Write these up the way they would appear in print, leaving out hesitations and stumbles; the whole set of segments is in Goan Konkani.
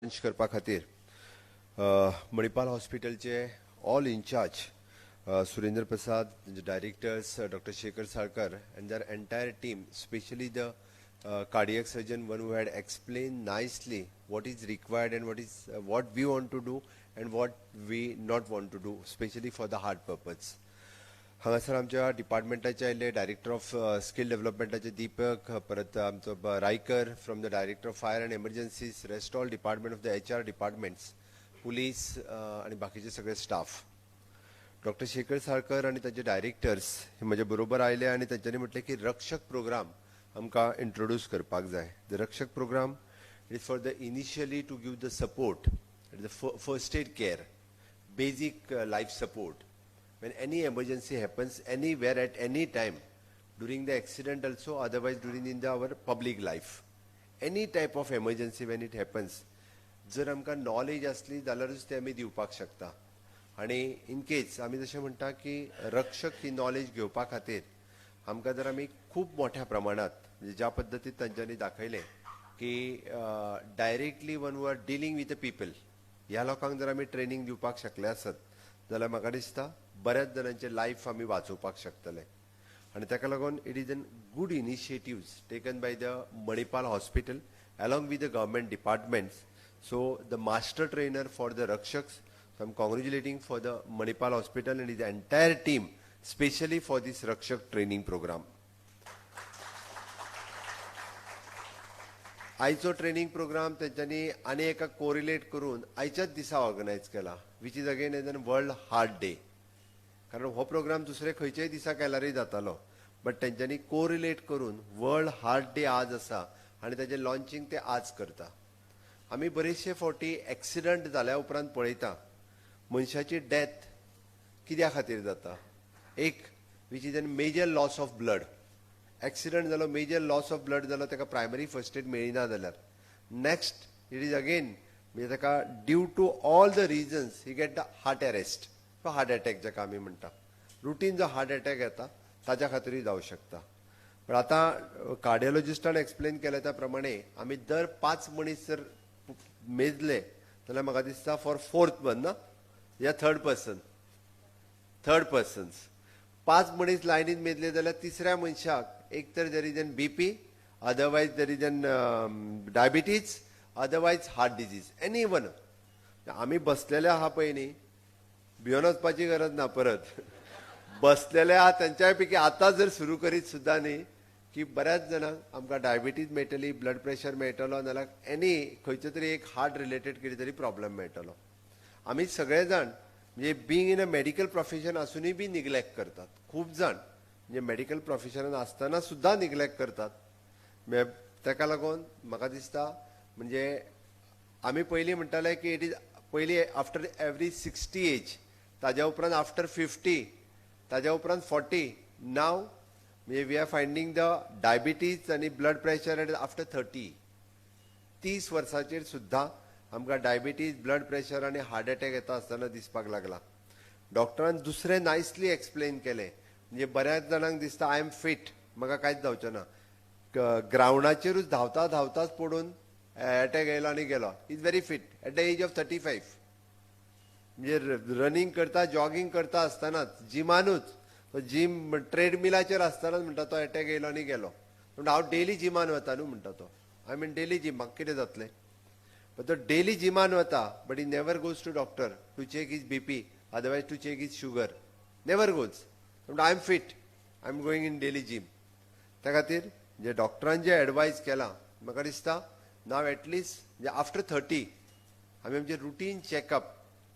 करपा खातीर Manipal हॉस्पिटलचे all incharge Surendra Prasad, directors Doctor Shekhar Salkar and their entire team, specially the cardiac surgeon, one who had explained nicely what is required and what is what we want to do and what we not want to do, especially for the heart purpose. हांगासर आमच्या डिपार्टमेंटाचे आयिल्ले डायरेक्टर ऑफ स्कील डेव्हलपमेंटाचे दीपक, परत आमचो Raikar from the director of fire and emergencies, rest all department of the HR departments, police आनी बाकीचे सगळे स्टाफ. डॉक्टर शेखर साळकर आनी तांचे डायरेक्टर्स हे म्हजे बरोबर आयले आनी तांच्यांनी म्हटलें की रक्षक प्रोग्राम आमकां इंट्रोड्यूस करपाक जाय. The Rakshak program is for the initially to give the support, the first aid care, basic life support when any emergency happens anywhere at any time, during the accident also, otherwise during in the our public life, any type of emergency when it happens, जर आमकां नॉलेज आसली जाल्यारूच ते आमी दिवपाक शकता. आनी इन केस आमी जशें म्हणटा की रक्षक ही नॉलेज घेवपा खातीर आमकां जर आमी खूब मोठ्या प्रमाणात, म्हणजे ज्या पद्दतीन तांच्यांनी दाखयलें की directly one who are dealing with the people, ह्या लोकांक जर आमी ट्रेनींग दिवपाक शकले आसत जाल्यार म्हाका दिसता बऱ्याच जाणांचे लायफ आमी वाचोवपाक शकतले. आनी ताका लागून it is an good initiatives taken by the Manipal Hospital along with the government departments. So the master trainer for the Rakshaks, so I am congratulating for the Manipal Hospital and his entire team, specially for this Rakshak training program. आयचो ट्रेनींग प्रोग्राम तेंच्यांनी आनी एका कोरिलेट करून आयच्याच दिसा ऑर्गनायज केला, which is again as an World Heart Day. कारण हो प्रोग्राम दुसरे खंयच्याय दिसा केल्यारय जातालो, बट तेंच्यांनी कोरिलेट करून वर्ल्ड हार्ट डे आज आसा आनी ताजें लॉन्चिंग ते आज करता. आमी बरेचशे फावटी एक्सिडंट जाल्या उपरांत पळयता मनशाची डेथ कित्या खातीर जाता. एक, which is an major loss of blood. Accident जालो, मेजर लॉस ऑफ ब्लड जालो, ताका प्रायमरी फर्स्ट एड मेळना जाल्यार नेक्स्ट it is again म्हणजे ताका due to all the reasons he get the heart arrest, heart attack जाका आमी म्हणटा, रुटीन जो हार्ट एटॅक येता ताच्या खातीरूय जावं शकता. पण आतां कार्डियोलॉजिस्टान एक्सप्लेन केलें त्या प्रमाणे आमी दर पांच मनीस जर मेजले जाल्यार म्हाका दिसता फॉर फोर्थ वन ना या थर्ड पर्सन, थर्ड पर्सन्स, पांच मनीस लायनीन मेजले जाल्यार तिसऱ्या मनशाक एक तर there is an BP, otherwise there is an diabetes, otherwise heart disease, any one. आमी बसलेले आहा पळय न्ही, भियोन वचपाची गरज ना. परत बसलेले आहा तेंच्याय पैकी आतां जर सुरू करीत सुद्दां न्ही की बऱ्याच जाणांक आमकां डायबिटीज मेळटली, ब्लड प्रेशर मेळटलो, नाल्यार एनी खंयचो तरी एक हार्ट रिलेटेड कितें तरी प्रॉब्लम मेळटलो. आमी सगळे जाण म्हणजे being in a medical profession आसुनूय बी निग्लेक्ट करतात. खूब जाण म्हणजे मेडिकल प्रोफेशनान आसतना सुद्दां निग्लेक्ट करतात. म्हणजे ताका लागून म्हाका दिसता म्हणजे आमी पयलीं म्हणटाले की it is पयलीं आफ्टर एवरी 60 एज, ताज्या उपरांत आफ्टर 50, ताज्या उपरांत 40. नाव म्हणजे we are finding the diabetes आनी blood pressure at after 30. 30 वर्साचेर सुद्दां आमकां डायबिटीज, ब्लड प्रेशर आनी हार्ट अटॅक येता आसतना दिसपाक लागला. डॉक्टरान दुसरें नायसली एक्सप्लेन केलें. म्हणजे बऱ्याच जाणांक दिसता I am fit, म्हाका कांयच जावचें ना. ग्रावंडाचेरूच धांवता धांवताच पडून अटॅक येयलो आनी गेलो. Is very fit at the age of 35. म्हणजे रनिंग करता, जॉगिंग करता आसतनाच, जिमानूच, तो जिम ट्रेडमिलाचेर आसतनाच म्हणटा तो अटॅक येयलो आनी गेलो. म्हणटा हांव डेली जिमान वता न्हू, म्हणटा तो, I mean daily gym, म्हाका कितें जातलें? बट तो डेली जिमान वता, but he never goes to doctor to check his BP, otherwise to check his sugar, never goes. म्हणटा I am fit, I am going in daily gym. त्या खातीर जे डॉक्टरान जे एडवायज केलां, म्हाका दिसता नाव एटलिस्ट म्हणजे आफ्टर 30 आमी आमचे routine checkup,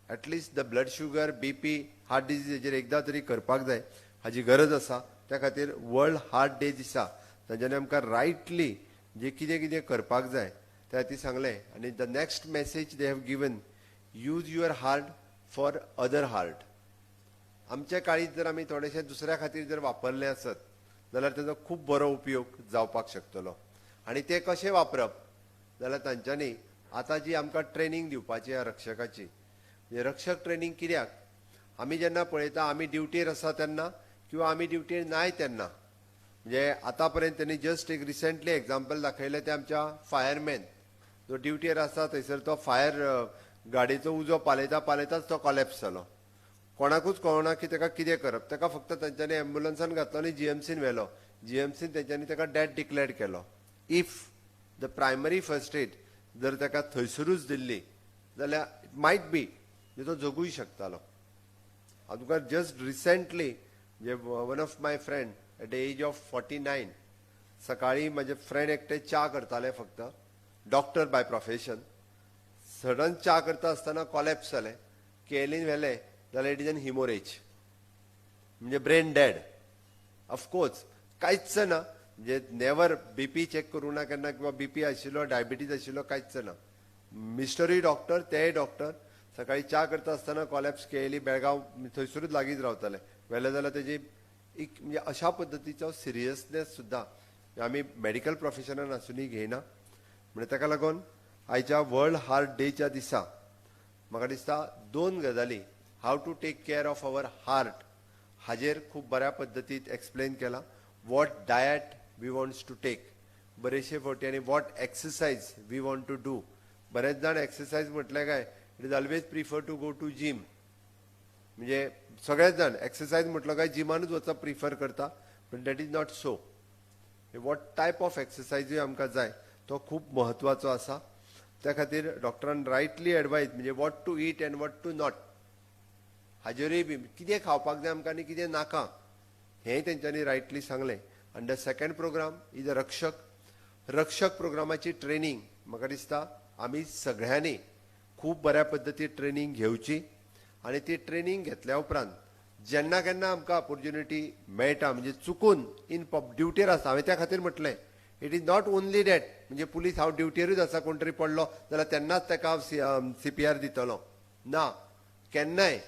at least the blood sugar, BP, heart disease हेजेर एकदां तरी करपाक जाय, हाजी गरज आसा. त्या खातीर वर्ल्ड हार्ट डे दिसा तांच्यांनी आमकां रायटली जे कितें कितें करपाक जाय त्या खातीर सांगलें. आनी the next message they have given, use your heart for other heart. आमच्या काळीत जर आमी थोडेशें दुसऱ्या खातीर जर वापरलें आसत जाल्यार ताजो खूब बरो उपयोग जावपाक शकतलो. आनी ते कशें वापरप जाल्यार तांच्यांनी आतां जी आमकां ट्रेनींग दिवपाची आहा रक्षकाची. म्हणजे रक्षक ट्रेनींग कित्याक? आमी जेन्ना पळयता आमी ड्युटेर आसा तेन्ना किंवा आमी ड्युटेर नाय तेन्ना, म्हणजे आतां पर्यंत त्यांनी जस्ट एक रिसेंटली एग्जाम्पल दाखयलें ते आमच्या फायरमॅन. जो ड्युटीर आसा थंयसर तो फायर गाडयेचो उजो पालयता पालयताच तो कॉलेप्स जालो. कोणाकूच कळना की ताका कितें करप. ताका फक्त तांच्यांनी एम्बुलन्सान घातलो आनी जीएमसीन व्हेलो. जीएमसीन तेंच्यांनी ताका डेथ डिक्लेअर केलो. If the primary first aid जर ताका थंयसरूच दिल्ली जाल्यार it might बी तो जगूय शकतालो. हांव तुका जस्ट रिसेंटली म्हणजे one of my friend at the age of 49 सकाळी म्हजे फ्रेंड एकटे च्या करताले, फक्त डॉक्टर बाय प्रोफेशन. सडन च्या करता आसतना कॉलेप्स जालें. केएलईन व्हेलें जाल्यार it is an haemorrhage, म्हणजे ब्रेन डेड. ऑफकोर्स कांयच ना, म्हणजे नेवर बीपी चॅक करूं ना केन्ना, किंवा बीपी आशिल्लो, डायबिटीज आशिल्लो, कांयच ना. मिस्टरूय डॉक्टर, तेय डॉक्टर. सकाळी च्या करता आसतना कॉलेप्स. केएलई बेळगांव थंयसरूच लागींच रावताले. व्हेलें जाल्यार तेजी एक म्हणजे अशा पद्दतीचो सिरियसनेस सुद्दां आमी मेडिकल प्रोफेशनान आसुनूय घेयना. म्हणजे ताका लागून आयच्या वर्ल्ड हार्ट डेच्या दिसा म्हाका दिसता दोन गजाली, how to take care of our heart हाजेर खूब बऱ्या पद्दतीत एक्सप्लेन केलां. What diet we wants to take बरेचशे फावटी आनी what exercise we want to do. बरेच जाण एक्सरसायज म्हटलें काय it is always prefer to go to gym. म्हणजे सगळेच जाण एक्सरसायज म्हटलं काय जिमानूच वचप प्रिफर करता, पण that is not so. What type of एक्सरसायजूय आमकां जाय तो खूब म्हत्वाचो आसा. त्या खातीर डॉक्टरान रायटली एडवायज म्हणजे what to eat and what to not हाजेरूय बी कितें खावपाक जाय आमकां आनी कितें नाका हेंय तेंच्यांनी रायटली सांगलें. आनी the second program is a रक्षक. रक्षक प्रोग्रामाची ट्रेनींग म्हाका दिसता आमी सगळ्यांनी खूब बऱ्या पद्दतीन ट्रेनींग घेवची आनी ती ट्रेनींग घेतल्या उपरांत जेन्ना केन्ना आमकां ऑपोर्च्युनिटी मेळटा, म्हणजे चुकून इन ड्युटीर आसा, हांवें त्या खातीर म्हटलें it is not only that म्हणजे पुलीस हांव ड्युटीरूच आसा, कोण तरी पडलो जाल्यार तेन्नाच ताका हांव सीपीआर दितलो ना. केन्नाय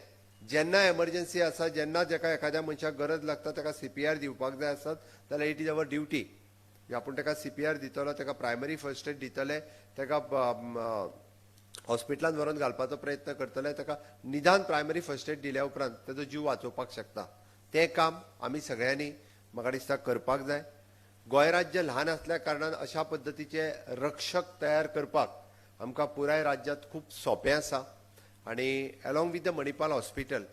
जेन्ना एमर्जन्सी आसा, जेन्ना जेका एखाद्या मनशाक गरज लागता ताका सीपीआर दिवपाक जाय आसत जाल्यार it is our duty. आपूण ताका सीपीआर दितलो, ताका प्रायमरी फर्स्ट एड दितले, ताका हॉस्पिटलान व्हरोन घालपाचो प्रयत्न करतले. ताका निदान प्रायमरी फर्स्ट एड दिल्या उपरांत ताजो जीव वाचोवपाक शकता. तें काम आमी सगळ्यांनी म्हाका दिसता करपाक जाय. गोंय राज्य ल्हान आसल्या कारणान अशा पद्दतीचे रक्षक तयार करपाक आमकां पुराय राज्यांत खूब सोंपें आसा. आनी along with the Manipal Hospital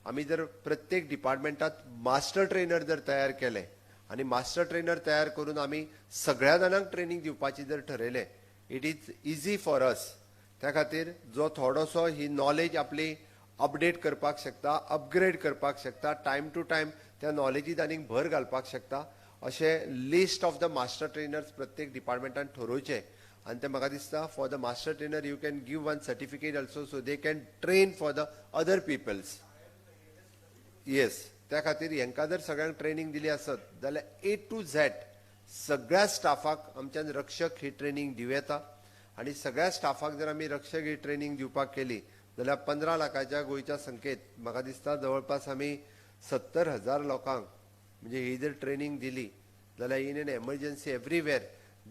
आमी जर प्रत्येक डिपार्टमेंटात मास्टर ट्रेनर जर तयार केले आनी मास्टर ट्रेनर तयार करून आमी सगळ्या जाणांक ट्रेनींग दिवपाची जर ठरयलें, it is easy for us. त्या खातीर जो थोडोसो ही नॉलेज आपली अपडेट करपाक शकता, अपग्रेड करपाक शकता, टायम टू टायम त्या नॉलेजीत आनीक भर घालपाक शकता, अशें list of the master trainers प्रत्येक डिपार्टमेंटान ठरोवचें. आनी तें म्हाका दिसता for the master trainer you can give one certificate also, so they can train for the other peoples. Yes, त्या खातीर हेंकां जर सगळ्यांक ट्रेनींग दिली आसत जाल्यार ए टू झॅड सगळ्या स्टाफाक आमच्यान रक्षक ही ट्रेनींग दिवं येता. आनी सगळ्या स्टाफाक जर आमी रक्षक ही ट्रेनींग दिवपाक केली जाल्यार 15 लाखाच्या गोंयच्या संख्येत म्हाका दिसता जवळपास आमी 70,000 लोकांक म्हणजे ही जर ट्रेनींग दिली जाल्यार in N emergency everywhere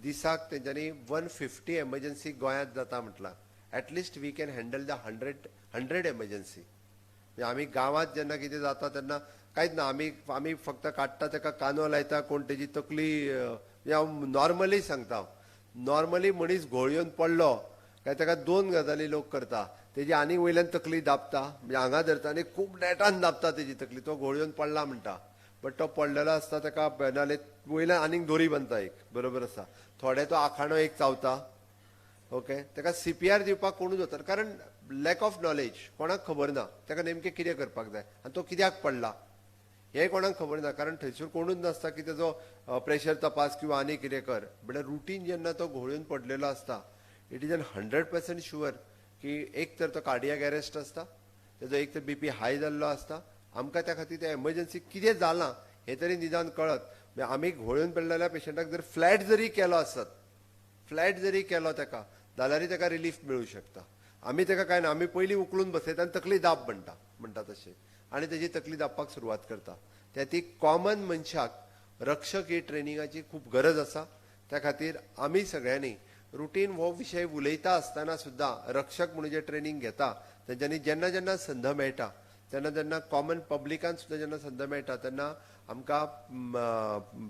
दिसाक तेंच्यांनी 150 एमर्जन्सी गोंयांत जाता म्हटलां, at least we can handle the 100 emergency. म्हणजे आमी गांवांत जेन्ना कितें जाता तेन्ना कांयच ना, आमी फक्त काडटा ताका कानो लायता, कोण तेजी तकली म्हणजे हांव नॉर्मली सांगता, नॉर्मली मनीस घोळ येवन पडलो काय ताका दोन गजाली लोक करता. तेजी आनी वयल्यान तकली दाबता, म्हणजे हांगा धरता आनी खूब नेटान दाबता तेजी तकली, तो घोळ येवन पडला म्हणटा. बट तो पडलेलो आसता ताका नाल्यार वयल्यान आनीक दोरी बांदता एक, बरोबर आसा. थोडे तो आखाणो एक चावता, ओके. ताका सीपीआर दिवपाक कोणूच वचना, कारण लॅक ऑफ नॉलेज, कोणाक खबर ना ताका नेमकें कितें करपाक जाय आनी तो कित्याक पडला हें कोणाक खबर ना, कारण थंयसर कोणूच नासता की तेजो प्रेशर तपास किंवा आनी कितें कर. म्हळ्यार रुटीन जेन्ना तो घोळून पडलेलो आसता, it is an 100% sure की एक तर तो कार्डियक अरेस्ट आसता, तेजो एक तर बीपी हाय जाल्लो आसता. आमकां त्या खातीर ते एमर्जन्सी कितें जालां हें तरी निदान कळत. म्हणजे आमी घोळून पडलेल्या पेशंटाक जर फ्लॅट जरी केलो आसत, फ्लॅट जरी केलो ताका जाल्यारय ताका रिलीफ मेळूं शकता. आमी ताका काय ना, आमी पयलीं उखलून बसयता आनी तकली दाब म्हणटा म्हणटा तशें आनी तेजी तकली दाबपाक सुरवात करता. त्या ती कॉमन मनशाक रक्षक ही ट्रेनिंगाची खूब गरज आसा. त्या खातीर आमी सगळ्यांनी रुटीन हो विशय उलयता आसतना सुद्दां रक्षक म्हणून जे ट्रेनींग घेता तेंच्यांनी जेन्ना जेन्ना संद मेळटा तेन्ना जेन्ना कॉमन पब्लिकान सुद्दां जेन्ना संद मेळटा तेन्ना आमकां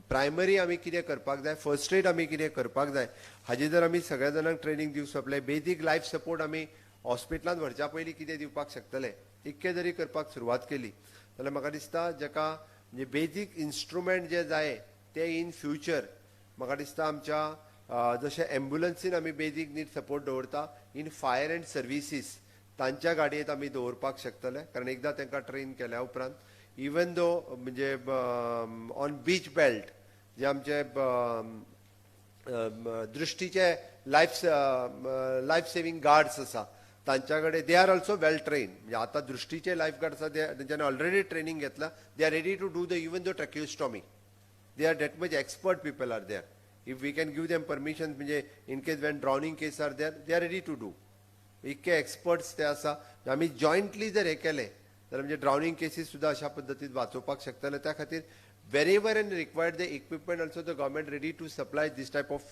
प्रायमरी आमी कितें करपाक जाय, फर्स्ट एड आमी कितें करपाक जाय हाजी जर आमी सगळ्या जाणांक ट्रेनींग दिवंक शकले, बेजीक लायफ सपोर्ट आमी हॉस्पिटलांत व्हरच्या पयलीं कितें दिवपाक शकतले इतकें जरी करपाक सुरवात केली जाल्यार म्हाका दिसता जाका म्हणजे बेजीक इन्स्ट्रुमेंट जे जाय ते इन फ्युचर म्हाका दिसता आमच्या जशें एम्बुलन्सीन आमी बेजीक नीड सपोर्ट दवरता, इन फायर अँड सर्विसीस तांच्या गाडयेंत आमी दवरपाक शकतले. कारण एकदां तांकां ट्रेन केल्या उपरांत इवन दो म्हणजे ऑन बीच बेल्ट जे आमचे दृश्टीचे लायफ लायफ सेविंग गार्ड्स आसा तांच्या कडेन they are also well train. म्हणजे आतां दृश्टीचे लायफ गार्ड्स आसा तेंच्यांनी ऑलरेडी ट्रेनींग घेतला, they are ready to do the even though tracheostomy. They are that much expert people are there. If we can give them permission म्हणजे in case when drowning case are there, they are ready to do. इतके एक्सपर्ट्स ते आसा. आमी जॉयंटली जर हे केले जाल्यार म्हणजे ड्रावनींग केसीस सुद्दां अशा पद्दतीन वाचोवपाक शकतले. त्या खातीर wherever and required the equipment also the government ready to supply this type of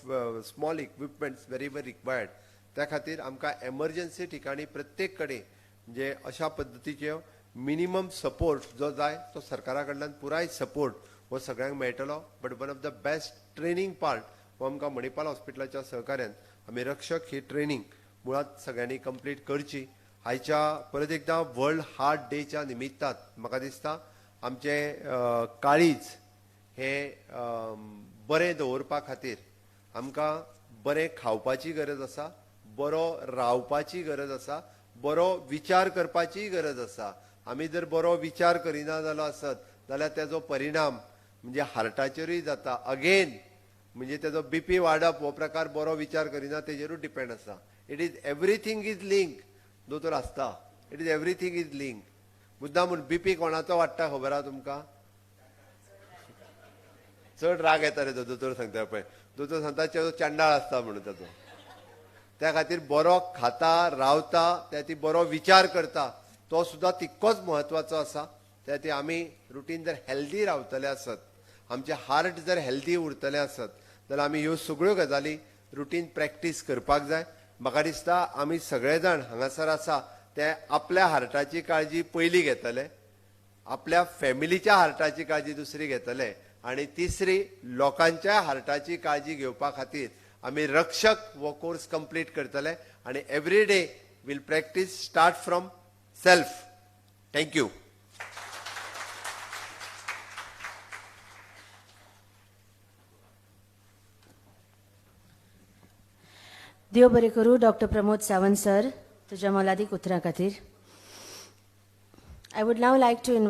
small equipments wherever required. त्या खातीर आमकां एमर्जन्सी ठिकाणी प्रत्येक कडेन म्हणजे अशा पद्दतीचे मिनिमम सपोर्ट जो जाय तो सरकारा कडल्यान पुराय सपोर्ट हो सगळ्यांक मेळटलो. But one of the best training part हो आमकां मणिपाल हॉस्पिटलाच्या सहकार्यान आमी रक्षक ही ट्रेनींग मुळात सगळ्यांनी कंप्लीट करची. आयच्या परत एकदां वर्ल्ड हार्ट डेच्या निमित्तान म्हाका दिसता आमचें काळीज हें बरें दवरपा खातीर आमकां बरें खावपाची गरज आसा, बरो रावपाची गरज आसा, बरो विचार करपाचीय गरज आसा. आमी जर बरो विचार करिना जालो आसत जाल्यार तेजो परिणाम म्हणजे हार्टाचेरूय जाता. अगेन म्हणजे तेजो बीपी वाडप हो प्रकार बरो विचार करिना तेजेरूय डिपेंड आसा. It is everything is link. दोतोर आसता, it is everything is link. मुद्दाम म्हूण बीपी कोणाचो वाडटा खबर आहा तुमकां? चड राग येता रे तो दोतोर सांगता पळय, दोतोर सांगता तो चांडाळ आसता म्हणून ताचो. त्या खातीर बरो खाता रावता त्या ती बरो विचार करता तो सुद्दां तितकोच म्हत्वाचो आसा. त्या खातीर आमी रुटीन जर हेल्दी रावतले आसत, आमचें हार्ट जर हेल्दी उरतलें आसत जाल्यार आमी ह्यो सगळ्यो गजाली रुटीन प्रॅक्टीस करपाक जाय. म्हाका दिसता आमी सगळे जाण हांगासर आसा ते आपल्या हार्टाची काळजी पयली घेतले, आपल्या फॅमिलीच्या हार्टाची काळजी दुसरी घेतले आनी तिसरी लोकांच्या हार्टाची काळजी घेवपा खातीर आमी रक्षक हो कोर्स कंप्लीट करतले आनी every day will practice start from self. Thank you. देव बरें करूं डॉक्टर प्रमोद सावंत सर तुज्या मोलादीक उतरां खातीर. I would now like to